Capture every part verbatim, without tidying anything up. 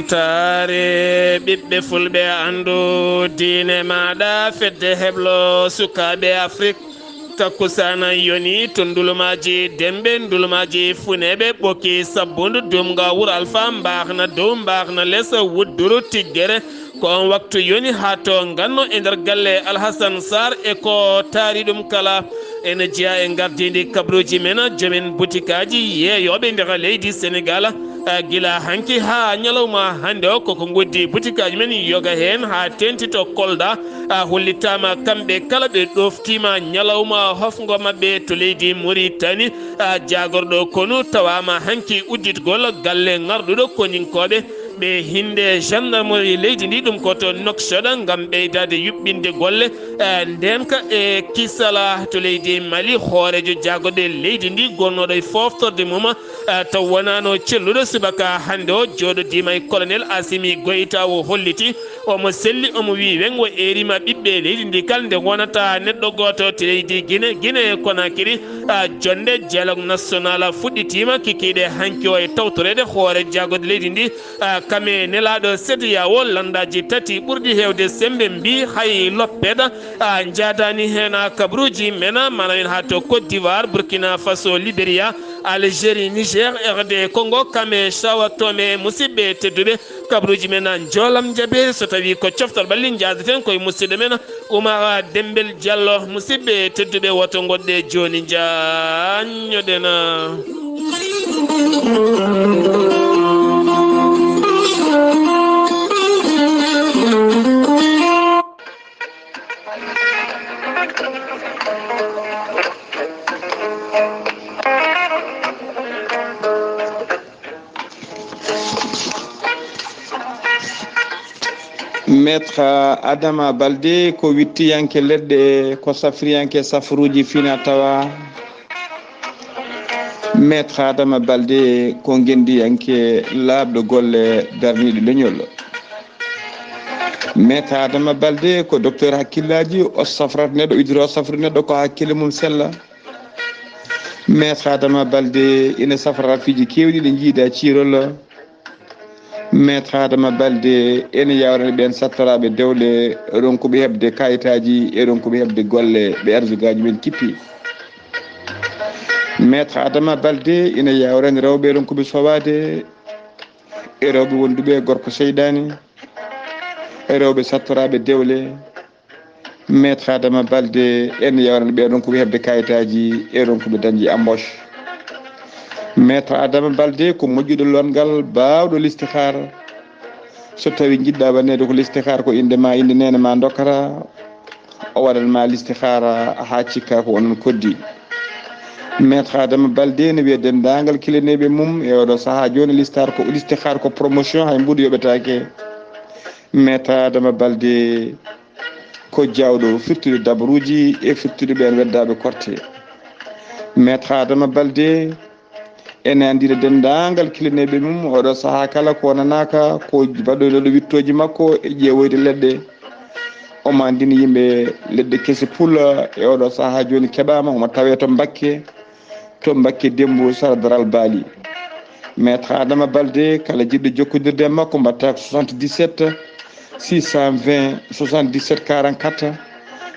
Taare ɓiɓɓe fulɓe, anndu diine maaɗa, fedde heblo sukaaɓe Afrik. Takkusaana yoni to ndulumaaji Demɓe, ndulumaaji Funeeɓe, Ɓoki, Sabbundu, Dumga, Wuro Alfa, Mbaxna dow, Mbaxna les, Wudduru, Tiggere. Ko on waktu yoni haa to nganno e nder galle Alhasan Sarr e ko taari ɗum kala. Ene jeyaa e ngardiindi kabaruuji men, joomen butikaaji, yeeyooɓe nder leydi Senegaal. Ah, gila hanki haa ñalawma hannde o, koko nguddi butikaaji men, yoga heen haa teeŋti to Kolda. Ah, hollitaama kamɓe kala ɓe ɗoftiima ñalawma hofngo maɓɓe to leydi Muritani. Ah, jaagorɗo konu tawaama hanki udditgol galle ŋarɗuɗo koninkooɓe. Ɓe hinnde gendarmerie leydi ndi, ɗum ko to Nouakchott, ngam ɓeydaade yuɓɓinde golle, eh, ndeenka e kisala to leydi Mali. Hooreejo jaagorɗe leydi ndi, gonnooɗo e fooftorde mum, eh, taw wonaano celluɗo subaka hannde o, jooɗodiima e colonel Assimi Goïta, o holliti, omo selli, omo wiyi, weŋ o eerima ɓiɓɓe leydi ndi kala nde wonata neɗɗo gooto to leydi Gine, Gine Konakiri, eh, jonnde dialogue national fuɗɗitiima kikiiɗe hanki o e tawtoreede hoore jaagorɗe leydi ndi. Ah, kame nelaaɗo C E D E A O, lanndaaji tati ɓurɗi heewde semmbe mbii hay loppet, ah, njaadaani heen, ah, kabaruuji men, ah, maanaam en haa to Côte d'Ivoire, Burkina Faso, Libéria, Algérie, Niger, R D Congo, kame Sao Tomé. Musidɓe tedduɓe, kabaruuji men, ah, njoolam njaɓe, so tawii ko coftal ɓalli, njaadaten koye musidɗo men, Oumar Dembel Diallo. Musidɓe tedduɓe, woto ngoɗɗe jooni, njaanñoɗen. Maître Adama Baldé ko wittiyanke leɗɗe, ko safriyanke safruuji fina tawa. Maître Adama Baldé ko ngenndiyanke laaɓɗo golle, darniiɗo leñol. Maître Adama Baldé ko docteur hakkillaaji, o safrata neɗɗo, o iddora o safrude neɗɗo ko hakkille mum sella. Maître Adama Baldé ina safra rafiiji keewɗi ɗi njiida ciirol. Maître Adama Baldé ene yawrani ɓeen sattoraaɓe dewle, ronkuɓe heɓde kayitaaji e ronkuɓe heɓde golle, ɓe arsugaaji men kippi. Maître Adama Baldé ina yawrani rewɓe ronkuɓe sowaade, e rewɓe wonduɓe e gorko seyɗaani, e rewɓe sattoraaɓe dewle. Maître Adama Baldé ene yawrani ɓe ronkuɓe heɓde kayitaaji e ronkuɓe dañde embauche. Maître Adama Baldé ko moƴƴuɗo lonngal, baawɗo listihaara. So tawii njiɗɗa waɗneede ko listihaara, ko innde ma, innde neene ma ndokkata, o waɗan ma listihaara haa cikka ko onon koddi. Maître Adama Baldé ne wiya denndaangal kilineeɓe mum e oɗo sahaa jooni, listihaara ko, listihaara ko promotion, hay mbuuɗu yoɓetaake. Maître Adama Baldé ko jawɗo firtude dabaruuji e firtude ɓeen weddaaɓe korte. Maître Adama Baldé ene anndina denndaangal kilineeɓe mum oɗo sahaa kala ko wonanaaka, ko baɗoynoɗo wittooji makko e ƴeewoyde leɗɗe. Omo anndini yimɓe leɗɗe kese pula e oɗo sahaa jooni keɓaama, omo tawee to Mbakke, to Mbakke Demmbu, sara Daral Baali. Maître Adama Baldé, kala jiɗɗo jokkondirde e makko, mbaɗta ko soixante-dix-sept six cent vingt soixante-dix-sept quarante-quatre,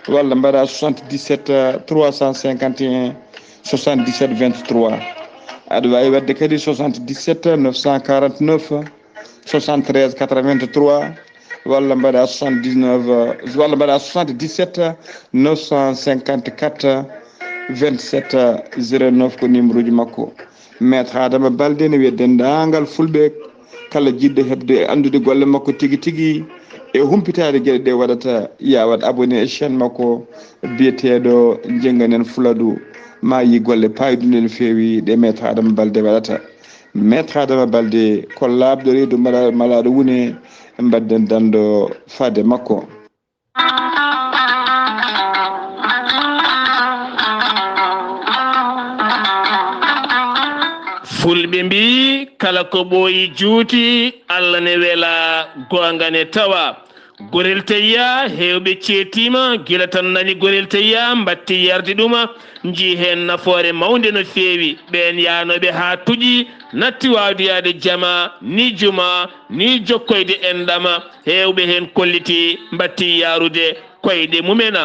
walla mbaɗa soixante-dix-sept trois cent cinquante et un soixante-dix-sept vingt-trois. Aɗa waawi waɗde kadi soixante-dix-sept neuf cent quarante-neuf soixante-treize quatre-vingt-trois, walla mbaɗa soixante-dix-neuf, walla mbaɗa soixante-dix-sept neuf cent cinquante-quatre vingt-sept zéro neuf, ko numéro uji makko. Maître Adama Baldé ne wiya denndaangal Fulɓe, kala jiɗɗo heɓde, anndude golle makko tigi tigi e humpitaade geɗe ɗe waɗata, ya waɗ abonné e chaîne makko biyeteeɗo Jennganen Fuladu, ma yi golle paayɗuɗe no feewi ɗe Maître Adama Baldé waɗata. Maître Adama Baldé ko laaɓɗo reedu, mala-, malaaɗo wune, mbaɗden danndo faade makko. Fulɓe mbii, kala ko ɓooyi juuti, Allah ne wela, goonga ne tawa. Gorel Tayya, heewɓe ceetiima, gila tan nani Gorel Tayya, mbatti yarde ɗuma, njii heen nafoore mawnde no feewi. Ɓeen yaanooɓe haa tuƴi, natti waawde yahde jama, ni juma, ni jokkoyde enɗam. Heewɓe heen kollitii, mbatti yahrude koyɗe mum'en.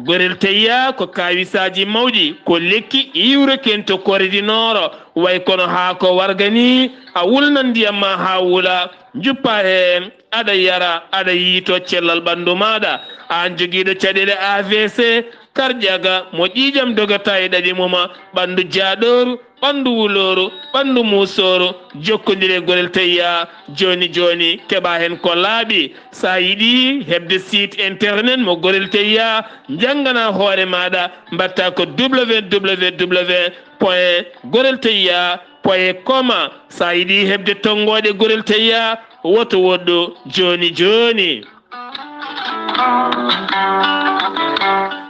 Gorel Tayya ko kaawisaaji mawɗi, ko lekki iwreten to Corée du Nord, way kono haako warga ni, a wulnan ndiyam ma haa wula, njuppa heen, aɗa yara, aɗa yiytoo cellal ɓanndu maaɗa. Aan jogiiɗo caɗeele A V C, cardiaque, mo ƴiiƴam dogata e ɗaɗi mum, ɓanndu jaaɗooru, ɓanndu wulooru, ɓanndu muusooru, jokkondire e Gorel Tayya jooni jooni, keɓa heen ko laaɓi. So a yiɗi heɓde site internet mo Gorel Tayya, njanngana hoore maaɗa, mbaɗta ko W W W point gorel tayya point com. So a yiɗi heɓde tonngooɗe Gorel Tayya, woto woɗɗu jooni jooni.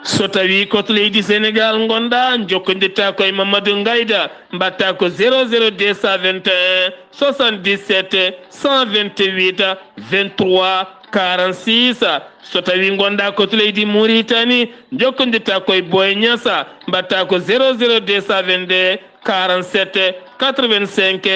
So tawii ko to leydi Senegaal ngonɗaa, njokkondirta ko e Mamadou Ngayda, mbaɗta ko zéro zéro deux cent vingt et un, soixante-dix-sept, cent vingt-huit, vingt-trois, quarante-six. So tawii ngonɗaa ko to leydi Mauritanie, njokkondirta ko e Boy Niass, mbaɗta ko zéro zéro deux cent vingt-deux, quarante-sept, quatre-vingt-cinq,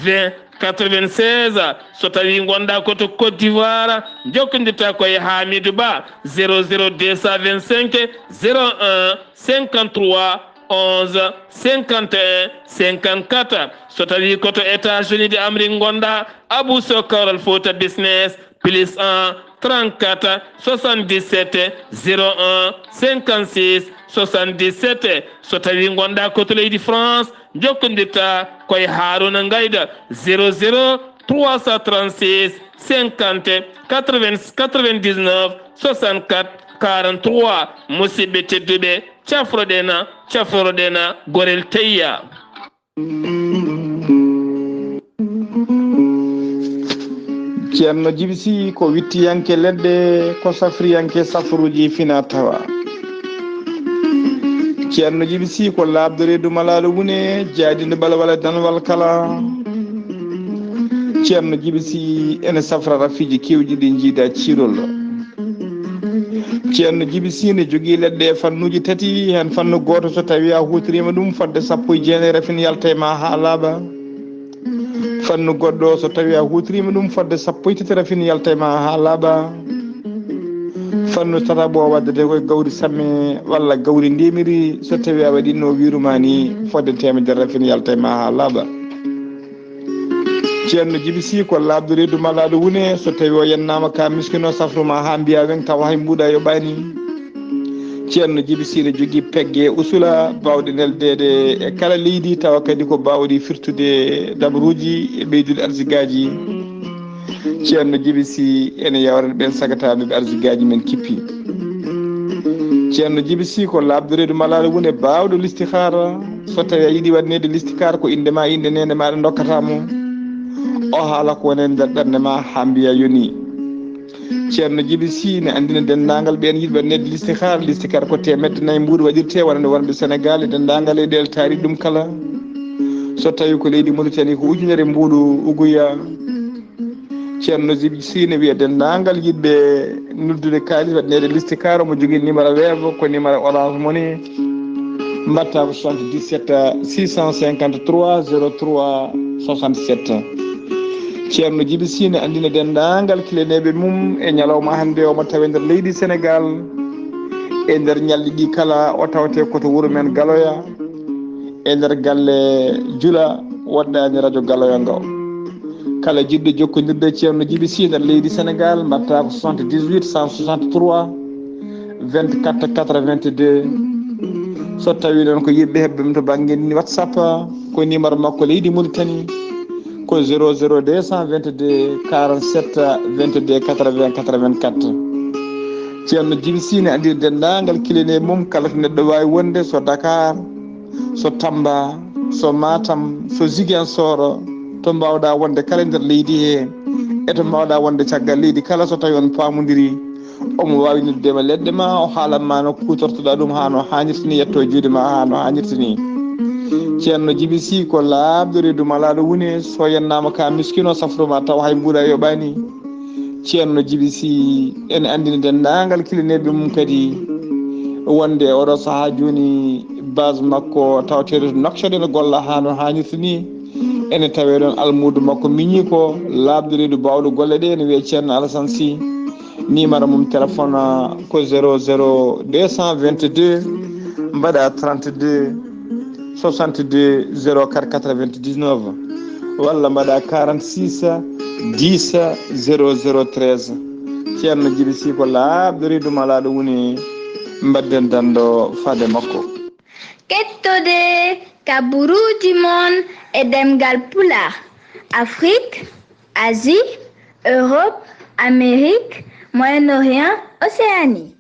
vingt, quatre-vingt-seize. So tawii ngonɗaa ko to Côte d'Ivoire, njokkondirta ko e Hamidou Ba, zéro zéro deux cent vingt-cinq, zéro un, cinquante-trois, onze, cinquante et un, cinquante-quatre. So tawii ko to États-Unis de Amérique ngonɗaa, Abou Sow Kawral Fouta Business, plus un, trente-quatre, soixante-dix-sept, zéro un, cinquante-six, soixante-dix-sept. So tawii ngonɗaa ko to leydi France, njokkondirta ko e Harouna Ngayda, zéro zéro trois cent trente-six, cinquante, quatre-vingts, quatre-vingt-dix-neuf, soixante-quatre, quarante-trois. Musidɓe tedduɓe, cafroɗen, cafroɗen Gorel Tayya. Ceerno Jibi Sih ko wittiyanke leɗɗe, ko safriyanke safruuji fina tawa. Ceerno Jibi Sih ko laaɓɗo reedu malaaɗo wune, jaadiiɗo ɓalwal e danwal kala. Ceerno Jibi Sih ene safra rafiiji keewɗi ɗi njiida ciirol. Ceerno Jibi Sih ne jogii leɗɗe e fannuuji tati, heen fannu gooto so tawii a huutoriima ɗum fodde sappo e jeenayi rafin yalta e ma haa laaɓa. Fannu goɗɗo so tawii a huutoriima ɗum fodde sappo e tati rafin yalta e ma haa laaɓa. Fannu tataɓo o waddete ko e gawri samme walla gawri ndemiri, so tawii a waɗii no wiiru ma ni fodde teemedere rafin yalta e ma haa laaɓa. Ceerno Jibi Sih ko laaɓɗo reedu malaaɗo wune, so tawii o yennaama ka miskino safru ma haa mbiya weŋ tawa hay mbuuɗa yoɓaani. Ceerno Jibi Sih ne jogii pegge e usula baawɗe neldeede e kala leydi, tawa kadi ko baawɗi firtude dabruuji e ɓeydude arsigaaji. Ceerno Jibi Sih ene yawrana ɓeen sagataaɓe ɓe arsigaaji men kippi. Ceerno Jibi Sih ko laaɓɗo reedu malaaɗo wune, baawɗo listihaara. So tawii a yiɗi waɗaneede listihaara, ko innde ma, innde neene maaɗa ndokkata mo. O haala ko woni e nder ɓernde ma haa mbiya yoni. Ceerno Jibi Sih ne anndina denndaangal ɓeen yiɗɓe waɗaneede listihaara. Listihaara ko teemedde nayi mbuuɗu waɗirtee, wonande wonɓe Senegaal e denndaangal leyɗeele taariiɗe ɗum kala. So tawii ko leydi Mauritanie, ko ujunere mbuuɗu uguya. Ceerno Jibi Sih ne wiya denndaangal yiɗɓe noddude kaalis waɗaneede listihaara, omo jogii numéro Wave, ko numéro Orange Money. Mbaɗta ko soixante-dix-sept six cent cinquante-trois zéro trois soixante-sept. Ceerno Jibi Sih ne anndina denndaangal kilaneeɓe mum e ñalawma hannde, omo tawe nder leydi Senegaal. E nder ñalɗi ɗi kala, o tawte ko to wuro men Galoya, e nder galle Jula, woɗɗaani radio Galoya ngo. Kala jiɗɗo jokkondirde e Ceerno Jibi Sih nder leydi Senegaal, mbaɗta ko soixante-dix-huit cent soixante-trois vingt-quatre quatre-vingt-deux. So tawii noon ko yiɗɓe heɓde ɗum to bannge WhatsApp, ko numéro makko leydi Mauritanie, ko zéro zéro deux cent vingt-deux quarante-sept vingt-deux quatre-vingts quatre-vingt-quatre. Ceerno Jibi Sih ne anndina denndaangal kilaneeɓe mum, kala to neɗɗo waawi wonde, so Dakar, so Tamba, so Matam, so Ziguinchor, to mbaawɗa wonde kala nder leydi he, e to mbaawɗa wonde caggal leydi kala, so tawii on paamondirii, omo waawi noddude ma leɗɗe ma, o haalan ma no kuutortoɗaa ɗum haa no haanirta ni, yetto e juuɗe ma haa no haanirta ni. Ceerno Jibi Sih ko laaɓɗo reedu malaaɗo wune, so yennaama ka miskino safru ma taw hay mbuuɗa yoɓaani. Ceerno Jibi Sy ene anndini denndaangal kilineeɓe mum kadi wonde oɗo sahaa jooni base makko tawateeɗo to Nouakchott ene golla haa no haanirta ni. Ene tawee ɗoon almuudo makko miñiiko laaɓɗo reedu baawɗo golle ɗe ene wiyee Ceerno Alassane Sy. Numéro mum téléphone ko zéro zéro deux cent vingt-deux mbaɗa trente-deux soixante-deux zéro quatre quatre-vingt-dix-neuf walla mbaɗa quarante-six dix zéro zéro treize. Ceerno Jibi Sy ko laaɓɗo reedu malaaɗo woni mbaɗden danndo faade makko. Kettode kaburuuji mon e ɗemngal Pulaar, Afrik, Asie, Europe, Amérique, Moyen-Orient, Océanie.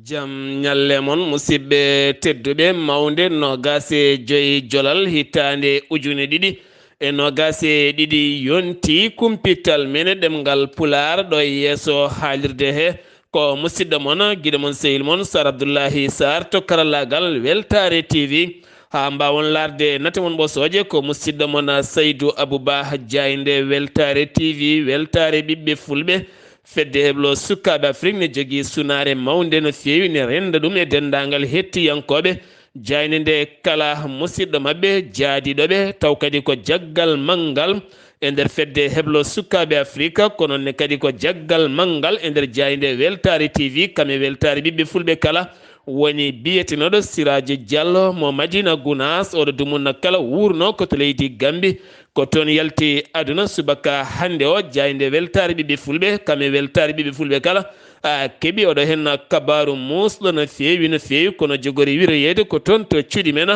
Jam ñalle mon, musidɓe tedduɓe. Mawnde noogaas e joy jolal hitaande ujune ɗiɗi e noogaas e ɗiɗi yonti kumpital men e ɗemngal Pulaar ɗo e yeeso haalirde he. Ko musidɗo mon, giɗo mon, sehil mon, Sar Abdullahi Sar to karallaagal Weltaare T V. Haa mbaawon laarde nate mon ɓosooje, ko musidɗo mon Saydu Abuba, jaaynde Weltaare T V, Weltaare ɓiɓɓe Fulɓe. Fedde heblo sukaaɓe Afrik ne jogii sunaare mawnde no feewi, ne rennda ɗum e denndaangal hettiyankooɓe jaaynde nde, kala musiɗɗo maɓɓe jaadiiɗo ɓe, taw kadi ko jaggal manngal e nder fedde heblo sukaaɓe Afrik, ko noon ne kadi ko jaggal manngal e nder jaaynde Weltaare T V, kam e Weltaare ɓiɓɓe Fulɓe kala, woni biyetenooɗo Siraaji Jallo mo Madina Gunaas. Oɗo dumunna kala wuurnoo ko to leydi Gambi, ko toon yalti aduna subaka hannde o, jaaynde Weltaare ɓiɓɓe Fulɓe, kam e Weltaare ɓiɓɓe Fulɓe kala, a, keɓi oɗo heen kabaaru muusɗo no feewi, no feewi, kono jogori wiroyeede ko toon to cuuɗi men,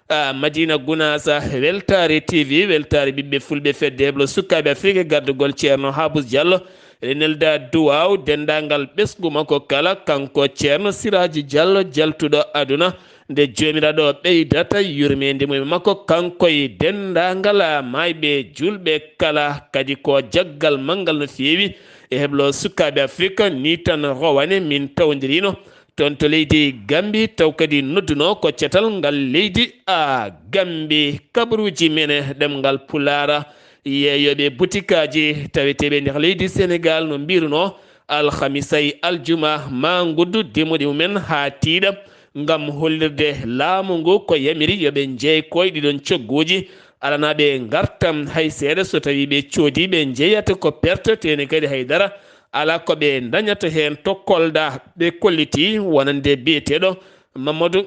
a, Madina Gunaas, Weltaare T V, Weltaare ɓiɓɓe Fulɓe, fedde heblo sukaaɓe Afrik, gardugol Ceerno Haabus Jallo. Eɗen nelda duwaaw denndaangal ɓesngu makko kala, kanko Ceerno Siraaji Jallo, jaltuɗo aduna, nde Joomiraaɗo ɓeydata yurmeende mum e makko, kanko e denndaangal maayɓe juulɓe kala, kadi ko jaggal manngal no feewi e heblo sukaaɓe Afrik. Nii tan rowane min tawdirino toon to leydi Gambi, taw kadi noddunoo ko catal ngal leydi, a, Gambi. Kabaruuji men e ɗemngal Pulaar, yeeyooɓe butikaaji taweteeɓe nder leydi Senegaal no mbirunoo, alhamisa e aljuma maa nguddu demuɗe mumen haa tiiɗa, ngam hollirde laamu ngu ko yamiri yo ɓe njeey koy ɗiɗon cogguuji, alanaa ɓe ngartam hay seeɗa. So tawii ɓe coodii, ɓe njeeyata ko perte, tee ne kadi hay dara alaa ko ɓe ndañata heen. To Kolda, ɓe kollitii wonande biyeteeɗo Mamadou,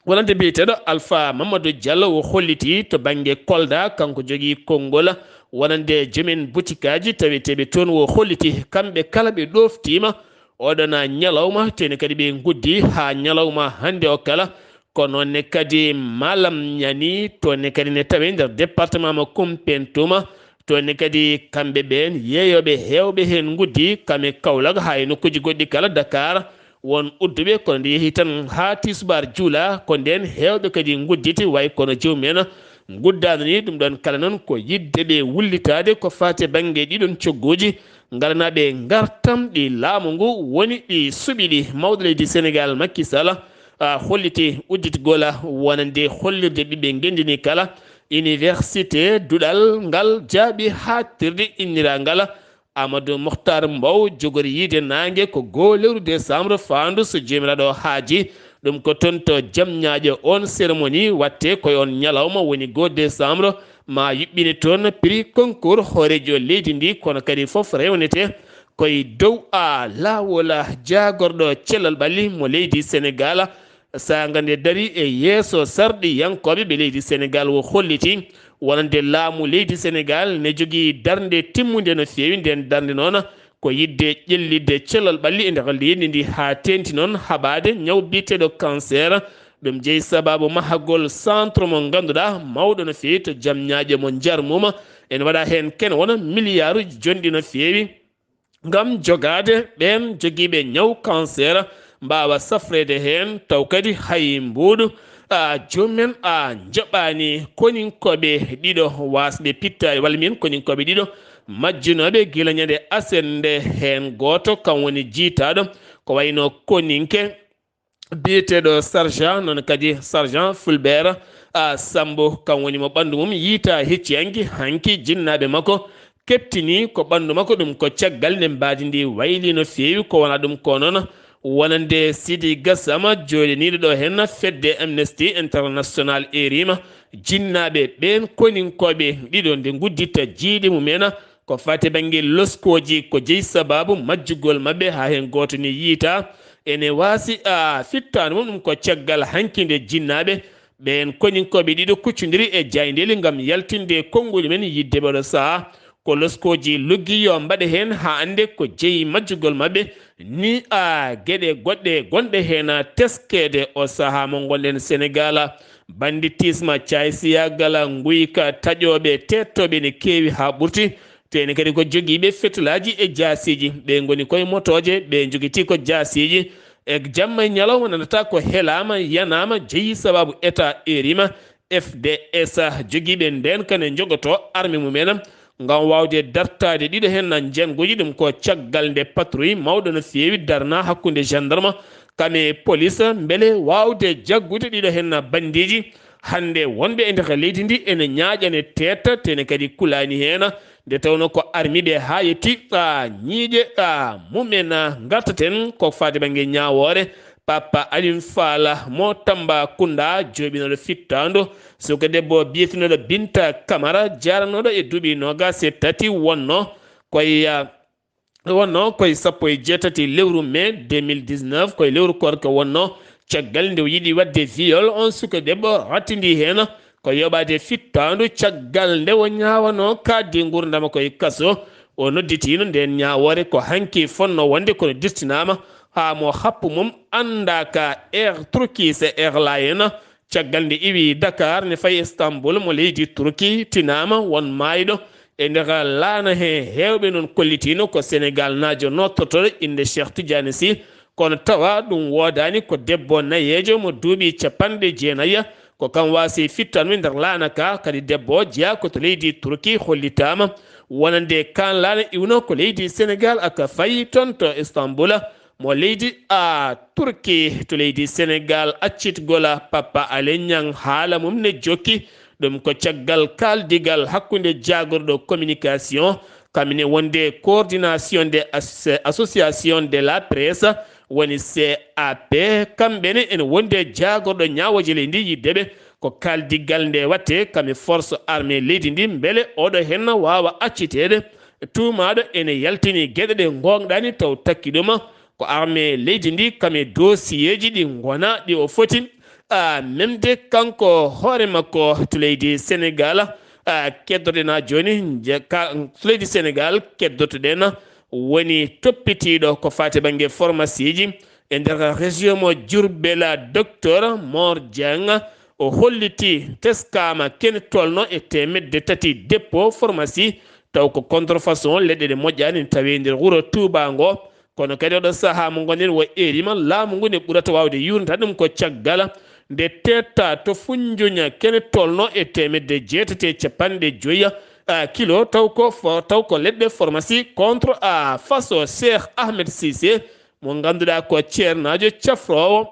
wonande biyeteeɗo Alpha Mamadou Diallo, o hollitii to bannge Kolda, kanko jogii konngol wonande joomen butikaaji taweteeɓe toon, o hollitii kamɓe kala ɓe ɗooftiima oɗon ñalawma, tee ne kadi ɓe nguddii haa ñalawma hannde o kala. Ko noon ne kadi Malam Ñani, toon ne kadi ne tawee nder département mo Koumpentoum, toon ne kadi kamɓe ɓeen yeeyooɓe heewɓe heen nguddii, kam e Kaolack haa e nokkuuji goɗɗi kala, Dakar, won udduɓe, kono nde yehi tan haa tisubaar juula, ko ndeen heewɓe kadi ngudditi, way kono joomum en nguddaani ni. Ɗum ɗoon kala noon ko yiɗde ɓe wullitaade ko faati e bannge ɗiɗon cogguuji, ngalanaa ɓe ngartam ɗi laamu ngu woni ɗi suɓi ɗi. Mawɗo leydi Senegaal, Macky Sall, a, holliti udditgol wonande hollirde ɓiɓɓe ngenndi ni kala, université, duɗal ngal jaaɓi haaɗtirde inniraangal Amadou Mokhtar Mbow, jogori yiyde naange ko goo lewru décembre faandu, so Joomiraaɗo haajii. Ɗum ko toon to Jamñaaƴo, oon cérémonie waɗtee ko e oon ñalawma woni goo décembre, maa yuɓɓine toon prix concours hooreejo leydi ndi, kono kadi fof rewnetee ko e dow, a, laawol jaagorɗo cellal ɓalli mo leydi Senegaal. Saanga nde darii e yeeso sarɗiyankooɓe ɓe leydi Senegaal, o holliti wonande laamu leydi Senegaal ne jogii darnde timmunde no feewi. Ndeen darnde noon ko yiɗde ƴellitde cellal ɓalli e nder leydi ndi, haa teeŋti noon haɓaade ñaw biyeteeɗo cancer. Ɗum jeyi sabaabu mahagol centre mo ngannduɗaa mawɗo no feewi to Jamñaaƴo mo Njarmuuma. Ene waɗa heen kene wona miliyaaruuji jonɗi no feewi, ngam jogaade ɓeen jogiiɓe ñaw cancer mbaawa safreede heen, taw kadi hay mbuuɗu, a, joomum en, a, njoɓaani. Koninkooɓe ɗiɗo waasɓe pittaali, walla mbiyen koninkooɓe ɗiɗo majjunooɓe gila ñande aset nde, heen gooto kam woni jiytaaɗo, ko wayno koninke biyeteeɗo sergent, noon kadi sergent Fulbert, a, Sambo, kam woni mo ɓanndu mum yiytaa hecci hanki, hanki jinnaaɓe makko keɓtini ko ɓanndu makko. Ɗum ko caggal nde mbaadi ndi wayli no feewi. Ko wona ɗum ko noon, wonande Sidi Gassama, jooɗiniiɗo ɗo heen fedde Amnesty International, erima jinnaaɓe ɓeen koninkooɓe ɗiɗo nde ngudditta jiiɗi mumen, ko fati bannge loskooji ko jeyi sabaabu majjugol maɓɓe, haa heen gooto ni yiytaa. Ene waasi a fittaandu mum, ɗum ko caggal hanki nde jinnaaɓe ɓeen koninkooɓe ɗiɗo kuccondiri e jaayndeeli ngam yaltinde konnguli men yidde ɓeɗo sahaa. Ko loskooji luggi yo mbaɗe heen haa annde ko jeyi majjugol maɓɓe, ni a geɗe goɗɗe gonɗe heen teskeede o sahaa mo ngonɗen Senegaal. Banditisme, caay-siyaagal, nguyka, taƴooɓe, teettooɓe ne keewi haa ɓurti. Teeni kadi ko jogiiɓe fetulaaji e jaasiiji, ɓe ngoni koye motooje, ɓe njogiti ko jaasiiji. E jamma e ñalawma nanata ko helaama, yanaama, jeyi sabaabu Etat erima, F D S, jogiiɓe ndeen kane njogotoo arme mumen ngam waawde dartaade ɗiɗo heen na njannguji. Ɗum ko caggal nde patrouille mawɗo no feewi darna hakkunde gendarme kam e police, mbele waawde jaggude ɗiɗo heen na bandiiji. Hannde wonɓe e nder leydi ndi ene ñaaƴa, ne teetta, tene kadi kulaani heen. Nde tawnoo ko armiiɓe haa yetti, a, ñiiƴe, a, mumen, a, ngartaten ko faade bannge ñaawoore. Papa Alioune Fall mo Tambacounda, jooɓinooɗo fittaandu, suka debbo biyetinooɗo Binta Camara, jaranooɗo e duuɓi noogaas e tati, wonno koye, a, wonno koye sappo e jeetati lewru mai deux mille dix-neuf, koye lewru koorka wonno, caggal nde o yiɗi waɗde viol on suka debbo, rattindi heen ko yoɓaade fittaandu caggal nde o ñaawanoo kaaddi nguurndam koye kaso. O nodditiino ndeen ñaawoore ko hanki fotnoo wonde, kono dirtinaama haa mo happu mum anndaaka. Air Turquie, se Airline, caggal nde iwi Dakar ne fayi Istanbul mo leydi Turquie, tinaama won maayɗo e nder laana he. Heewɓe noon kollitiino ko Senegal naajo nottortooɗo innde Cheikh Tidiane Sy, kono tawa ɗum woodaani. Ko debbo nayeejo mo duuɓi capanɗe jeenayi, ko kam waasi fittanmi nder laana ka. Kadi debbo o jeyaa ko to leydi Turquie, hollitaama wonande kaan laana iwno ko leydi Senegal, aka fayi toon to Istanbul. Mo leydi a Turki to leydi Senegal accitgol Papa Alé Niang, haala mum ne jokki. Ɗum ko caggal kaaldigal hakkunde jaagorɗo communication, kamine wonde coordination de as-, association de la presse, woni C A P. Kamɓe ne ene wonde jaagorɗo ñaawooje leydi ndi yidde ɓe ko kaaldigal nde watte kame force armée leydi ndi, mbele oɗo henna waawa acciteede. Tuumaaɗo ene yaltini geɗe ɗe ngoongɗaani taw takki ɗum. Ko armée leydi ndi kam e dossier ji ɗi ngona ɗi o foti, a, memde kanko hoore makko to leydi Senegal. A, keddoɗen haa jooni, nje-, ka, to leydi Senegal keddotoɗen woni toppitiiɗo ko faati bannge pharmacie ji e nder région mo Diourbel, Docteur Mor Dieng. O holliti, teskaama kene tolno e teemedde tati dépôt pharmacie, taw ko contrefaçon, leɗɗe ɗe moƴƴaani, tawi e nder wuro Touba ngo. Kono kadi oɗo sahaa mo ngonɗen o erima, laamu ngu ne ɓurata waawde yuurnata ɗum ko caggal nde teetta to Funjuña kene tolno e teemedde jeetati e capanɗe joyi, a, kilo, taw ko fo-, taw ko leɗɗe pharmacie contre à faso Cheikh Ahmed Cissé, mo ngannduɗaa ko ceernaajo cafroowo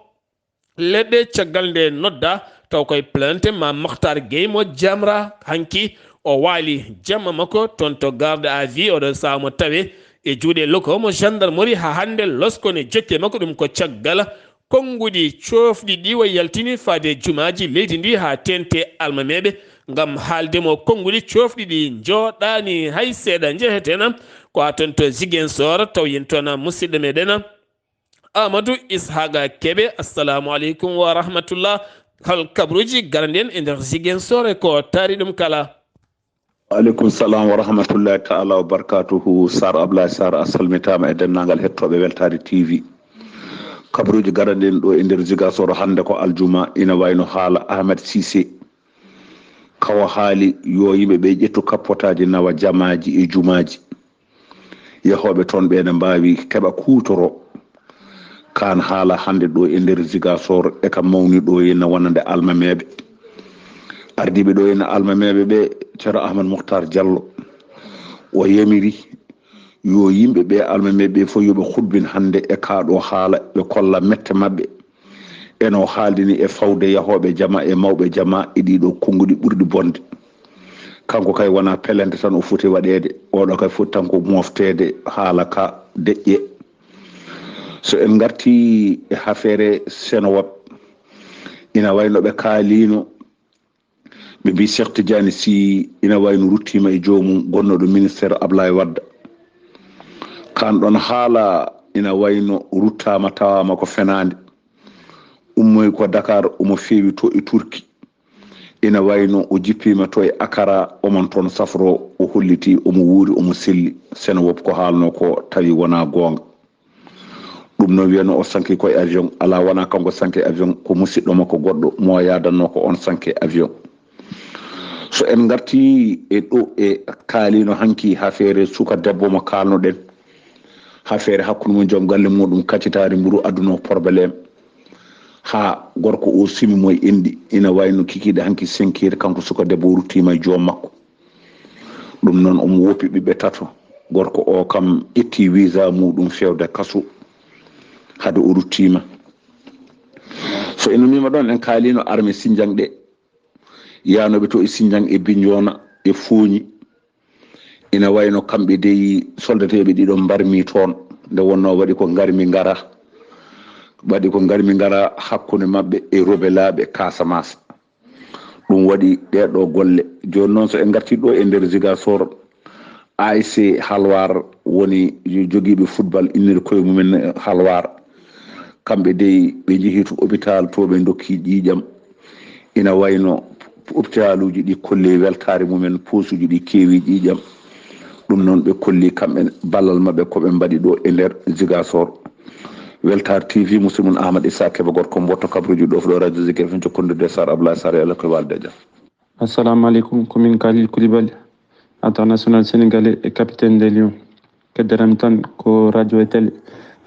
leɗɗe. Caggal nde nodda taw koye plainte ma Makhtar Gueye mo Jamra, hanki o waali jamma makko toon to garde à vue. Oɗo sahaa mo tawe e juuɗe loko mo gendarmerie haa hannde, losko ne jokke makko. Ɗum ko caggal konnguɗi coofɗi ɗi o yaltini faade jumaaji leydi ndi haa teeŋti almameeɓe ngam haalde mo konnguɗi coofɗi ɗi njooɗaani hay seeɗa. Njehetena ko haa toon to Ziguinchor, taw yen toon musidɗo meɗen Amadou Ishaqa Kebe. Assalamu aleykum wa rahmatullah. Hol kabruuji garanɗi en e nder Ziguinchor e ko taari ɗum kala? Waaleykum salam wa rahmatullahi taala wa barakatuhu. Sar Ablaye Sar, a salmitaama e denndaangal hettooɓe Weltaare T V. Kabruuji garanɗi en ɗo e nder Ziguinchor hannde ko aljuma, ina wayno haala Ahmed Cissé. Kawo haali yo yimɓe ɓe ƴettu kappotaaji nawa jamaaji e jumaaji. Yahooɓe toon ɓe ne mbaawi keɓa kuutoro. Kaan haala hannde ɗo e nder Ziguinchor e ka mawni ɗo e na wonande almameeɓe. Ardiiɓe ɗo e na almameeɓe ɓe, Ceerno Ahmad Mukhtar Diallo, o yamiri yo yimɓe ɓe almameeɓe ɓe fof yo ɓe hutbin hannde e kaa ɗo haala, ɓe kolla mette maɓɓe. Eno haaldini e fawde yahooɓe jama e mawɓe jama e ɗiɗo konnguɗi ɓurɗi bonde. Kanko kay wonaa pelente tan o foti waɗeede, oɗo kay foti tan ko mofteede haala ka deƴƴe. So en ngarti e hafeere Seneweb, ina wayno ɓe kaalino, ɓe mbi Cheikh Tidiane Sy ina wayno ruttiima e joomum gonnoɗo ministère Ablaye Wade. Kan ɗon haala ina wayno ruttaama tawaama ko fenaande. Ummoy ko Dakar, omo feewi to e Turki. Ina wayno o jippiima to e Akara, oman toon safro, o holliti omo wuuri, omo selli. Seneweb ko haalno ko tawi wonaa goonga. Ɗum noon wiyano o sanki koye avion. Alaa, wonaa kanko sanki avion, ko musiɗɗo makko goɗɗo mo o yaadanno ko on sanki avion. So en ngarti e ɗo e kaalino hanki hafeere suka debbo mo kaalnoɗen, hafeere hakkunde mum joom galle muɗum kaccitaari mburu adduno probléme. Haa gorko o sumi mo e enɗi, ina wayno kikiiɗe hanki cinq heures, kanko suka debbo o ruttiima e joom makko. Ɗum noon omo woppi ɓiɓɓe tato. Gorko o kam ƴetti visa muɗum fewde kaso hade o ruttiima. So en numiima ɗon, en kaalino arme Sindian ɗe, yaanooɓe to e Sindian e Bignona e Fogni. Ina wayno kamɓe dey soldateeɓe ɗiɗo mbarmi toon, nde wonno waɗi ko ngarmi ngara, waɗi ko ngarmi ngara hakkunde maɓɓe e rebelaaɓe Casamance. Ɗum waɗi ɗee ɗoo golle. Jooni noon, so en ngartii ɗoo e nder Ziguinchor, A S C Halwar woni jogiiɓe football, innir koye mumen Halwar. Kamɓe dey, ɓe njehii to hôpital, to ɓe ndokki ƴiiƴam. Ina wayno hôpitaluuji ɗi kolli weltaare mumen, poosuuji ɗi keewi ƴiiƴam. Ɗum noon, ɓe kolli kamɓe ballal maɓɓe ko ɓe mbaɗi ɗo e nder Ziguinchor. Weltaare T V, musidɗo mon Ahmad Issa Kebe, gorko Mboto Kabruuji, ɗo fuɗo radio Zik F M, jokkondirde Sar Ablaye Sar, yo Allah ko e walde e jam. Assalamu alaikum, ko min Khalil Koulibaly, international sénégalais et capitaine des Lions. Keddaram tan ko radio e télé.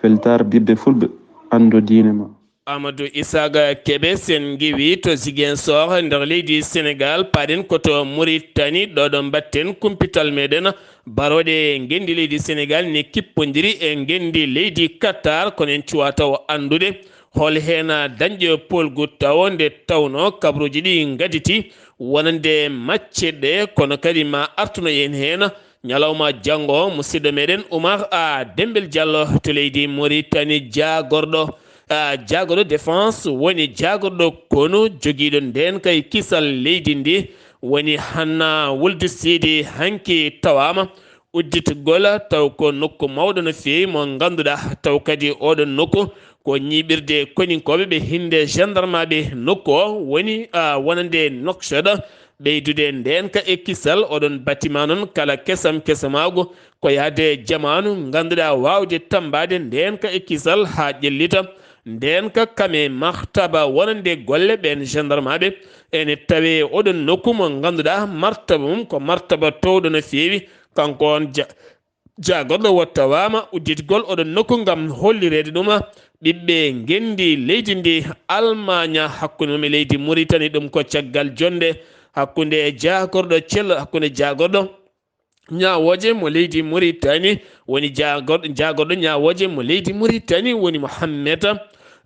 Weltaare ɓiɓɓe fulɓe, anndo diine ma. Amadou Isaaga Kebe, sen ngiwi to Ziguinchor nder leydi Sénégal, paɗen ko to Mauritanie, ɗo ɗo mbatten kumpital meɗen. Baroɗe ngenndi leydi Sénégal ne kippondiri e ngenndi leydi Qatar, kono en cuwa taw anndude hol heen dañƴe polgu tawo nde tawno kabruuji ɗi ngaditi wonande macce ɗe, kono kadi ma artuno en heen ñalawma janngo, musidɗo meɗen Oumar A Dembel Diallo to leydi Mauritanie, jaagorɗo, a, jaagorɗo défense, woni jaagorɗo konu jogiiɗo ndeen kay kisal leydi ndi, woni Hanna Wuldu Sidi, hanki tawaama udditgol, taw ko nokku mawɗo no feewi mo ngannduɗaa, taw kadi oɗon nokku ko ñiiɓirde koninkooɓe ɓe hinde gendarmaaɓe nokku o, woni, a, wonande Nouakchott. Ɓeydude ndeen ka e kisal, oɗon bâtiment noon kala kesam kesamaagu ko yahde jamaanu, ngannduɗaa waawde tammbaade ndeen ka e kisal haa ƴellita. Ndeen ka kame martaba wonande golle ɓeen gendarmaaɓe ene tawee oɗon nokku mo ngannduɗaa martaba mum ko martaba toowɗo no feewi. Kanko on ja-, jaagorɗo o tawaama udditgol oɗon nokku ngam hollireede ɗum ɓiɓɓe ngenndi leydi ndi Almaaña hakkunde mum e leydi Muritani. Ɗum ko caggal jonnde hakkunde jaagorɗo cel-, hakkunde jaagorɗo ñaawooje mo leydi Muritani, woni jaagor-, jaagorɗo ñaawooje mo leydi Muritani, woni Mohammed,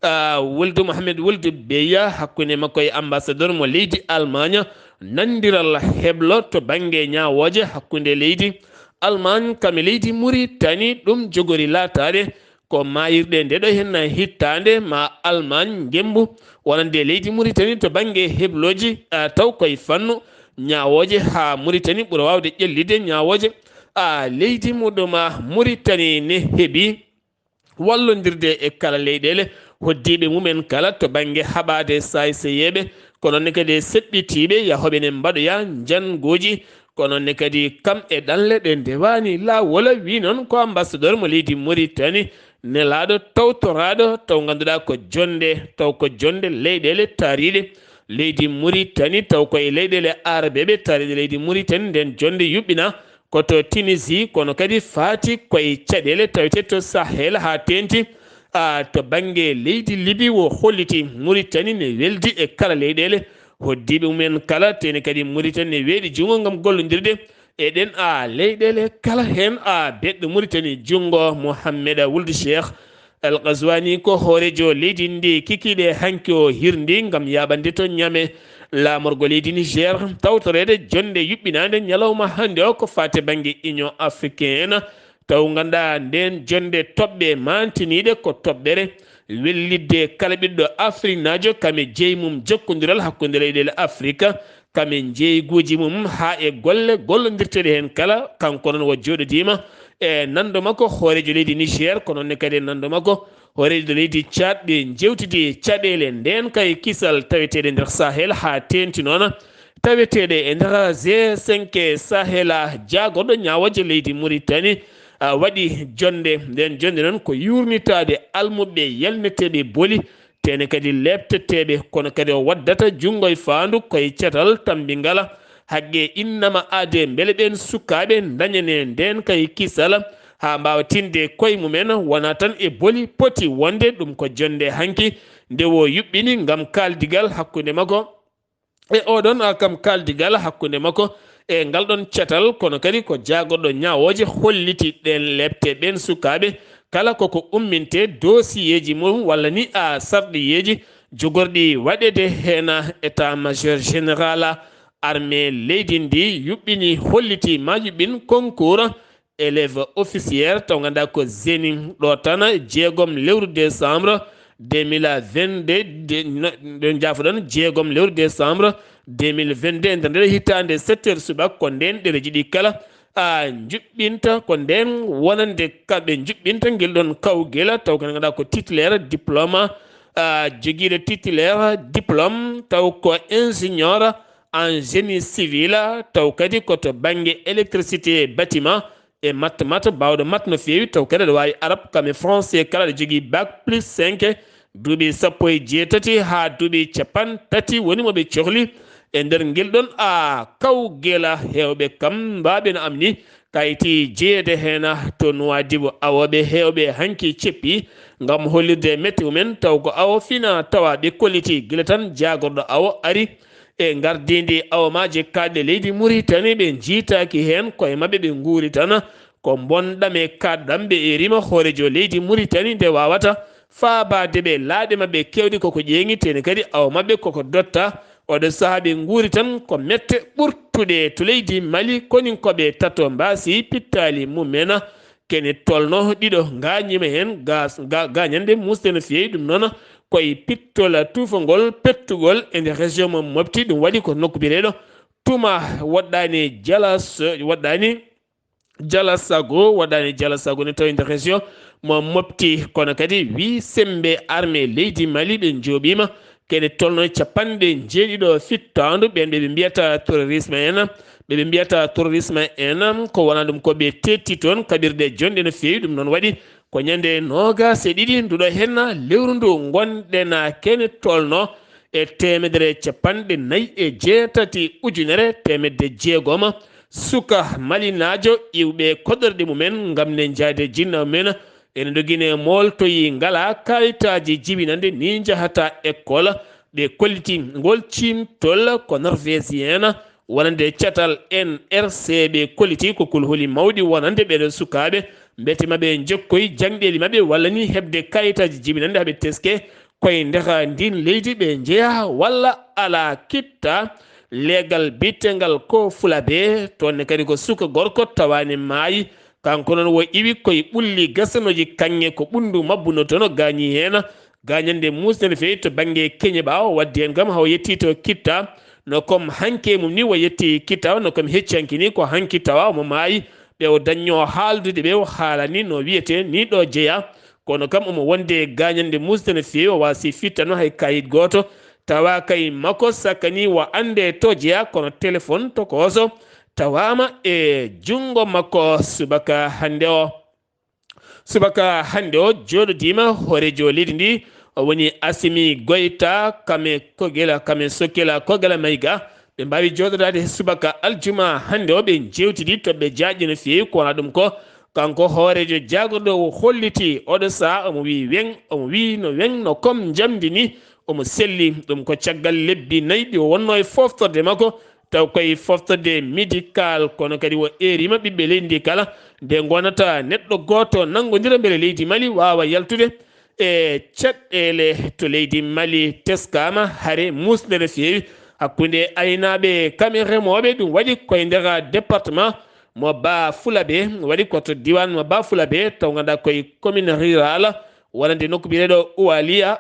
ah, Wuldu Mohammed Wuldu Beya, hakkunde makko e ambassadeur mo leydi Almaaña. Nanndiral heblo to bannge ñaawooje hakkunde leydi Almaañ kam e leydi Muritani, ɗum jogori laataade ko maayirɗe nde ɗo henna hittaande ma Almaañ ngembu wonande leydi Muritani to bannge heblooji, a, taw koye fannu ñaawooje haa Muritani ɓura waawde ƴellitde ñaawooje, a, leydi muɗum, a, Muritani ne heɓi wallondirde e kala leyɗeele hoddiiɓe mumen kala to bannge haɓaade saayseyeeɓe, ko noon ne kadi e seɓɓitiiɓe yahooɓe ne mbaɗoya njannguuji, ko noon ne kadi kam e ɗanle ɗe ndewaani laawol. Wi noon ko ambassadeur mo leydi Muritani, nelaaɗo tawtoraaɗo, taw ngannduɗaa ko jonnde, taw ko jonnde leyɗeele taariiɗe leydi Muritani, taw ko e leyɗeele aarabeeɓe taariiɗe leydi Muritani. Nden jonnde yuɓɓina ko to Tunisie, kono kadi faati koye caɗeele tawetee to Sahel haa teeŋti, a, to bannge leydi Libi, wo holliti Muritani ne weldi e kala leyɗeele hoddiiɓe mumen kala, teene kadi Muritani ne weeɗi junngo ngam gollondirde e ɗeen, a, leyɗeele kala, heen, a, beɗɗo Muritani junngo Mohammed Wuldu Cheikh, Al Ghazwani ko hooreejo leydi ndi kikiiɗe hanki o hirndi ngam yaaɓande to Ñame. Laamorgo leydi Niger, tawtoreede jonnde yuɓɓinaande ñalawma hannde o ko faate bannge Union Africaine. Taw nganndaa ndeen jonnde toɓɓe maantiniiɗe ko toɓɓere wellitde kala ɓiɗɗo Afriknaajo kam e jeyi mum jokkondiral hakkunde leyɗeele Afrika, kam e njeeyguuji mum haa e golle gollondirteeɗe heen kala. Kanko noon o jooɗodiima e nanndo makko hooreejo leydi Niger, ko noon ne kadi e nanndo makko hooreejo leydi Tchad. Ɓe njeewtidi caɗeele ndeenka e kisal taweteeɗe nder Sahel haa teeŋti noon taweteeɗe e nder G cinq Sahel. Jaagorɗo ñaawooje leydi Mauritanie, a, waɗi jonnde. Ndeen jonnde noon ko yuurnitaade almuɓɓe yalneteeɓe boli, tene kadi leepteteeɓe, kono kadi o waddata junngo e faandu koye catal tammbingal. Haqqe innama aade mbele ɓeen sukaaɓe ndañane ndeenka e kisal haa mbaawa tinde koye mumen, wona tan e boli poti wonde. Ɗum ko jonnde hanki nde o yuɓɓini ngam kaaldigal hakkunde makko e oɗon, a, kam kaaldigal hakkunde makko e ngal ɗon catal, kono kadi ko jaagorɗo ñaawooje holliti ɗeen leepte ɓeen sukaaɓe kala koko umminte dosiyeeji mum walla ni, a, sarɗiyeeji jogorɗi waɗeede heen. État major général armée leydi ndi yuɓɓini, holliti ma yuɓɓin concours élève officier taw ngannduɗaa ko zeni ɗo tan jeegom lewru décembre deux mille vingt-deux, de, no, ɗo jaafoɗon, jeegom lewru décembre deux mille vingt-deux, e nder nde hitaande sept heures subaka, ko ndeen ɗereji ɗi kala, a, njuɓɓinta, ko ndeen wonande ka ɓe njuɓɓinta ngel ɗon kawgel, taw ko ngannduɗaa ko titulaire diplôme, a, jogiiɗo titulaire diplôme, taw ko ingénieur en génie civil, taw kadi ko to bannge électricité bâtiment, e mat, mat, baawɗo mat no feewi, taw kadi aɗa waawi arab, kam e français kala, aɗa jogii bac plus cinq, duuɓi sappo e jeetati haa duuɓi capanɗe tati woni mo ɓe cohli e nder ngel ɗon, a, kawgel. Heewɓe kam mbaaɓe no amni kayiti jeyeede heen to Nuwaadibu. Awooɓe heewɓe hanki ceppi ngam hollirde mette mumen, taw ko awo fina tawa ɓe kolliti gila tan jaagorɗo awo ari e ngardiindi awomaaji kaaɗɗe leydi Muritani, ɓe njiitaaki heen koye maɓɓe, ɓe nguuri tan ko bonɗam e kaaɗɗam. Ɓe e rima hooreejo leydi Muritani nde waawata faabaade ɓe laaɗe maɓɓe keewɗe koko ƴeeŋi, tene kadi awo maɓɓe koko dotta. Oɗo sahaa ɓe nguuri tan ko mette ɓurtuɗe to leydi Mali, koninkooɓe tato mbaasi pittaali mumen. Kene tolno ɗiɗo ngaañiima heen gas-, ga-, gaañande muusde no feewi. Ɗum noon ko e pittol tuufangol pettugol e nder région mo Mopti. Ɗum waɗi ko nokku biyeteeɗo Tuma, woɗɗaani Jalas, woɗɗaani Jalasago, woɗɗaani Jalasago ne tawi nder région mo Mopti. Kono kadi wii semmbe armée leydi Mali ɓe njooɓiima kene tolno capanɗe njeeɗiɗo fittaandu. Ɓeen ɓe ɓe mbiyata terrorisme en, ɓe ɓe mbiyata terrorisme en, ko wona ɗum ko ɓe teetti toon kaɓirɗe jonɗe no feewi. Ɗum noon waɗi ko ñande noogaas e ɗiɗi nduɗo heen lewru ndu ngonɗen, kene tolno e teemedere capanɗe nayi e jeetati ujunere teemedde jeegom suka malinaajo iwɓe koɗorɗe mumen ngam ne njaade jinna mumen. Ene dogine mooltoyi ngala kayitaaji jibinande ni njahata école. Ɓe kolliti ngol ciimtol ko Norvégien wonande catal N R C. Ɓe kolliti ko kulhuli mawɗi wonande ɓeɗo sukaaɓe. Mbete maɓe njokkoy jaŋɗeeli maɓɓe walla ni heɓde kayitaaji jibinande haɓe teske koye ndeka ndin leydi ɓe njeya walla ala kitta. Leegal biyetengal ko Fulabe, toon ne kadi ko suka gorko tawaani maayi. Kanko noon wo iwi koye ɓulli gasanooji kaŋŋe ko ɓunndu mabbuno toon o gaañi heen. Gaañande muusde no feewi to bannge keñe ɓaawo waɗde heen kam haw yetti to kitta. No kom hanke mum ni wo yetti kitta, no kom hecci hanki ni ko hanki tawa omo maayi. Ɓe o dañño haaldude ɓe o haalani no wiyete ni ɗo jeya. Kono kam omo wonde gaañande muusde no feewi, o waasi fittano hay kayit gooto. Tawa kay makko sakkani wo annde to jeya, kono téléphone tokooso tawaama e junngo makko subaka hannde o. Subaka hannde o jooɗodiima hooreejo leydi ndi, o woni Asimi Goyta, kame Kogela, kame Sokela Kogela Mayga. Ɓe mbaawi jooɗodaade he subaka aljuma hannde o, ɓe njeewtidi toɓɓe jaajɗe no feewi. Ko wona ɗum ko, kanko hooreejo jaagorɗo o holliti oɗo sahaa, omo wiyi weŋ, omo wiyi no weŋ no kom njamndi ni, omo selli. Ɗum ko caggal lebbi nayi ɗi o wonno e foftorde makko, taw koye foftorde médical, kono kadi o eeriima ɓiɓɓe leydi ndi kala, nde ngonata neɗɗo gooto nanngondira mbele leydi Mali waawa yaltude e caɗeele to leydi Mali teskaama, hare muusnde no feewi hakkunde aynaaɓe kam e remooɓe. Ɗum waɗi koye nder département mo Bafulabe, waɗi ko to diiwaan mo Bafulabe, taw ngannduɗaa koye commune rurale, wonande nokku biyeteeɗo Uwaliya.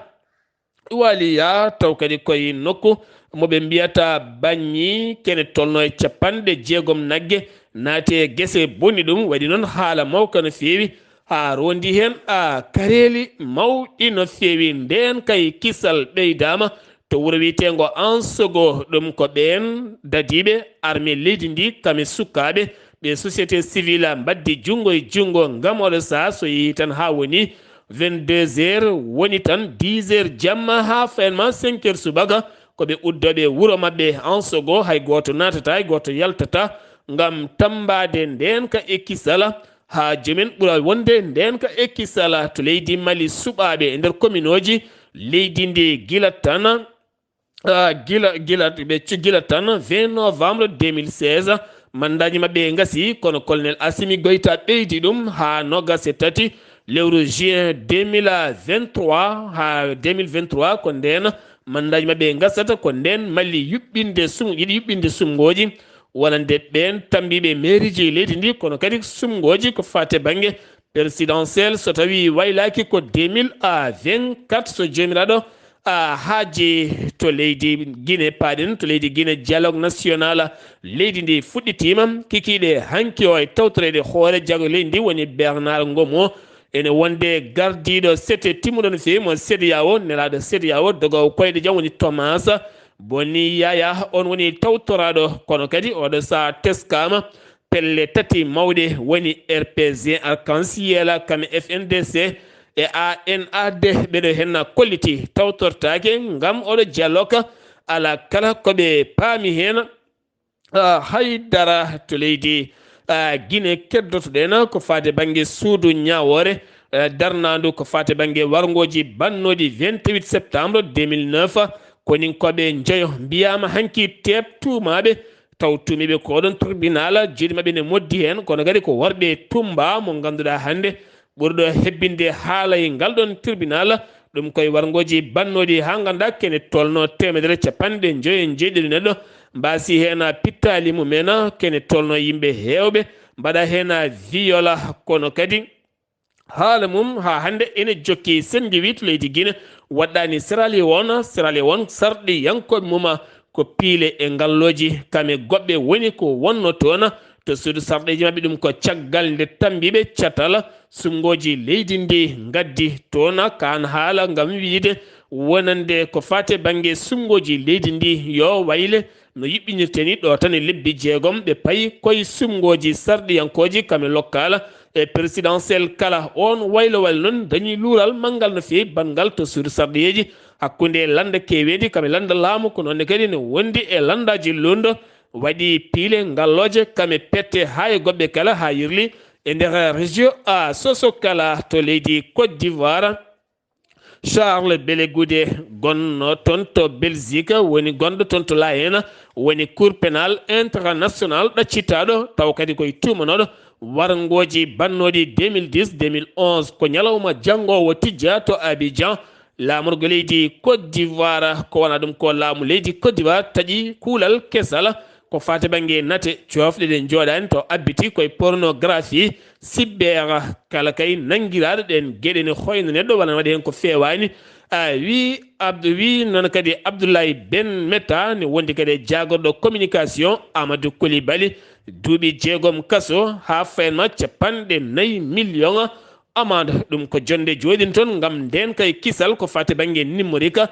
Uwaliya, taw kadi koye nokku mo ɓe mbiyata Baññi, kene tolno e capanɗe jeegom nagge naati e gese bonni ɗum, waɗi noon haala mawka no feewi, haa rondi heen a kareeli mawɗi no feewi. Ndeen kay kisal ɓeydaama to wuro wiyeteengo Ansogo, ɗum ko ɓeen dadiiɓe armée leydi ndi, kam e sukaaɓe ɓe société civile mbaddi junngo e junngo ngam oɗo sahaa so yehi tan haa woni vingt-deux heures, woni tan dix heures jamma haa fayanma cinq heures subaka, ko ɓe uddooɓe wuro maɓɓe Ansogo, hay gooto naatata, hay gooto yaltata ngam tammbaade ndeenka e kisala, haa joomen ɓura wonde ndeenka e kisala to leydi Mali. Suɓaaɓe e nder kominooji leydi ndi gila tan, ah, gila, gila, ɓe cu-, gila tan vingt novembre deux mille seize, mandaaji maɓɓe ngasi, kono Colonel Assimi Goïta ɓeydi ɗum haa noogas e tati lewru juin deux mille vingt-trois, haa deux mille vingt-trois, ko ndeen mandaaji maɓɓe ngasata, ko ndeen Mali yuɓɓinde sum-, yiɗi yuɓɓinde sumngooji wonande ɓeen tammbiiɓe mairieji leydi ndi, kono kadi sumngooji ko faati bannge présidentiel, so tawii waylaaki ko deux mille vingt-quatre, so Joomiraaɗo a haaji. To leydi Guinée paaɗen, to leydi Guinée, dialogue national leydi ndi fuɗɗitiima kikiiɗe hanki o e tawtoreede hoore jaggu leydi ndi woni Bernard Ngomo, ene wonde gardiiɗo sete timmuɗo no feewi mo CEDEAO, nelaaɗo CEDEAO, dogoowo koyɗe jam woni Thomas Boni Yaya, on woni tawtoraaɗo, kono kadi oɗo sahaa teskaama pelle tati mawɗe woni R P G, Arc-en-Ciel, kam e F N D C e A N A D. Ɓeɗo henna kolliti tawtortaake ngam oɗo dialogue, alaa kala ko ɓe paami heen, ah, hay dara to leydi, ah, Guinée. Keddotoɗen ko faati bannge suudu ñaawoore, eh, darnaandu ko faati bannge warngooji bannooɗi vingt-huit septembre deux mille neuf. Koninkooɓe njoyo mbiyaama hanki teep tuumaaɓe, taw tuumiiɓe ko oɗon tribunal, juuɗe maɓɓe ne moddi heen, kono kadi ko worɓe Tumba mo ngannduɗaa hannde ɓurɗo hebbinde haala e ngal ɗon tribunal. Ɗum koye warngooji bannooɗi haa ngannduɗaa kene tolno teemedere capanɗe njoyo e njeeɗiɗi neɗɗo mbaasi heen pittaali mumen, kene tolno yimɓe heewɓe mbaɗa heen viol, kono kadi haala mum haa hannde ene jokki. Sen njeewi to leydi Guinée, waɗɗaani Sierra Leone, Sierra Leone sarɗiyankooɓe mum ko piile e ngallooji, kam e goɓɓe woni ko wonno toon to suudu sarɗiiji maɓɓe. Ɗum ko caggal nde tammbiiɓe catal sumngooji leydi ndi ngaddi toon kaan haala ngam wiyde wonande ko faati bannge sumngooji leydi ndi yo wayle no yuɓɓinirte ni, ɗo tan e lebbi jeegom ɓe payi koye sumngooji sarɗiyankooji kam e local e présidentiel kala. On waylo waylo noon dañi luural manngal no feewi banngal to suudu sarɗiyeeji hakkunde lannda keeweendi kam e lannda laamu, ko noon ne kadi ne wondi e lanndaaji luundo, waɗi piile ngallooje kam e pette haa e goɓɓe kala haa yirli e nder région a Sosokala to leydi Côte d'Ivoire. Charles Belegude, gonno toon to Belgique, woni gonɗo toon to La Haye, woni Cour pénal international ɗaccitaaɗo, taw kadi koye tuumanooɗo warngooji bannooɗi deux mille dix, deux mille onze. Ko ñalawma janngoowo tijja to Abidjan, laamorgo leydi Côte d'Ivoire. Ko wona ɗum ko laamu leydi Côte d'Ivoire taƴi kuulal kesal ko faati bannge nate, coofɗe ɗe njooɗaani, to abbiti koye pornographie cyber. Kala kay nanngiraaɗo ɗeen geɗe ne hoyna neɗɗo, walla ne waɗi heen ko feewaani. A wi Abdou, wi noon kadi Abdoulaye Ben Meta, ne wondi kadi e jaagorɗo communication Amadou Coulibaly, duuɓi jeegom kaso haa fayanma capanɗe nayi million amande. Ɗum ko jonnde jooɗin toon ngam ndeen kay kisal ko faati bannge numérique.